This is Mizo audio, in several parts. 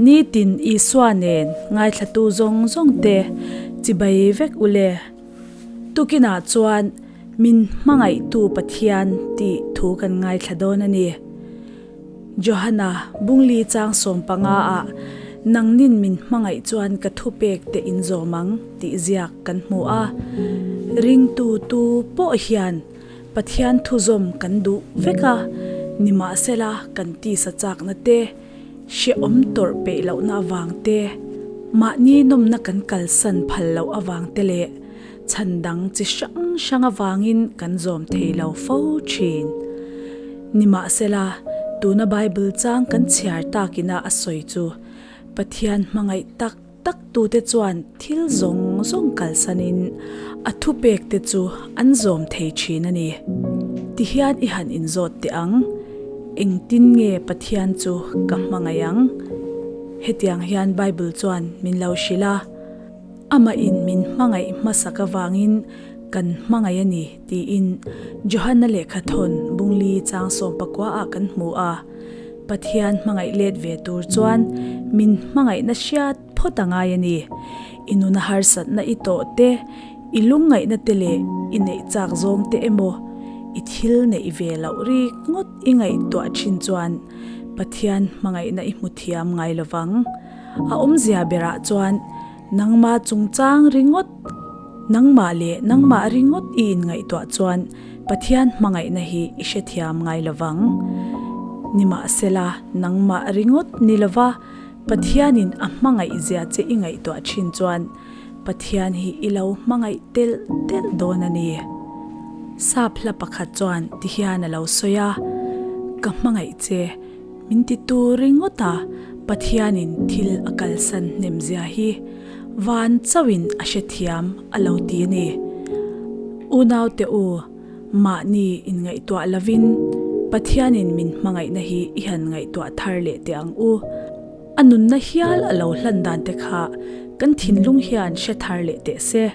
Nitin Isua nen ngaithlatu zawng zawng te chibai vek u le. Tukinah chuan min hmangaihtu Pathian tih thu kan ngaithla dawn a ni. Johana Bungli chang 15 ah nangnin min hmangaih chuan ka thupek te in zawm ang tih ziak kan hmu a. Ringtu tu pawh hian Pathian thuzawm kan duh vek a, nimahsela kan tisa chakna te, hrehawm tawrh peih lohna avang te, mahni nawmna kan kalsan phal loh avang te leh chhan dang chi hrang hrang avangin kan zawm thei lo fo thin. Nimahsela, tuna Bible chang kan chhiar takina a sawi chu Pathian hmangaih tak tak tute chuan thil zawng zawng kalsanin a thupekte chu an zawm thei thin a ni. Tihian i han inzawt teh ang, Engtin nge Pathian chu ka hmangaih ang? Hetiang hian Bible chuan min lo hrilh a, Amahin min hmangaih hmasak avangin kan hmangaih a ni tiin Johana lehkhathawn Bungli chang 19 ah kan hmu a. Pathian hmangaih let ve tur chuan min hmangaihna hriat phawt a ngai a ni. I nuna harsatna i tawh te, i lungngaihna te leh i neih chak zawng te emaw i thil neih ve loh rik ngawt i ngaihtuah thin chuan Pathian hmangaihna i hmu thiam ngai lovang. A awmzia berah chuan nangma chungchang ringawt, nangmah leh nangmah ringawt i inngaihtuah chuan Pathian hmangaihna hi i hrethiam ngai lovang. Nimahsela, nangmah ringawt ni lova Pathianin a hmangaih zia che i ngaihtuah thin chuan Pathian hi i lo hmangaih telh telh dawn a ni. Sap hla pakhat chuan tihian a lo sawi a, Ka hmangaih che, min ti tu ringawt a, Pathianin thil a kalsan hnem zia hi van chauhin a hrethiam a lo ti a ni. Unaute u, mahni inngaihtuah lovin Pathianin min hmangaihna hi i han ngaihtuah thar leh teh ang u. A nunna hial a lo hlan dan te kha kan thinlung hian hre thar leh teh se.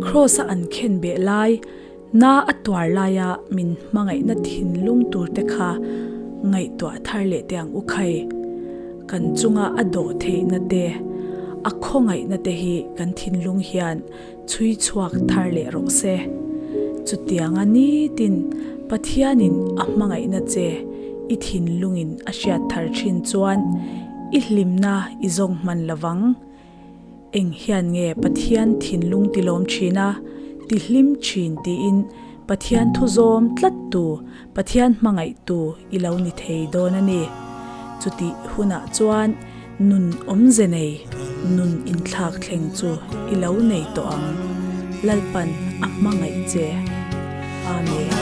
Kraws-a an khen beh lai, na a tuar laia min hmangaihna thinlung tur te kha ngaihtuah thar leh teh ang u khai. Kan chunga a dawh theihna te, a khawngaihna te hi kan thinlung hian chhui chhuak thar leh rawh se. Chutianga nitin Pathianin a hmangaihna che i thinlungin a hriat thar thin chuan i hlimna i zawng hman lovang. Eng hian nge Pathian thinlung tilawm thin a, tihlim thin tiin Pathian thuzawm tlattu, Pathian hmangaihtu i lo ni thei dawn a ni. Chutih hunah chuan nun awmze nei, nun inthlak thleng chu i lo nei tawh ang. Lalpan a hmangaih che. Amen.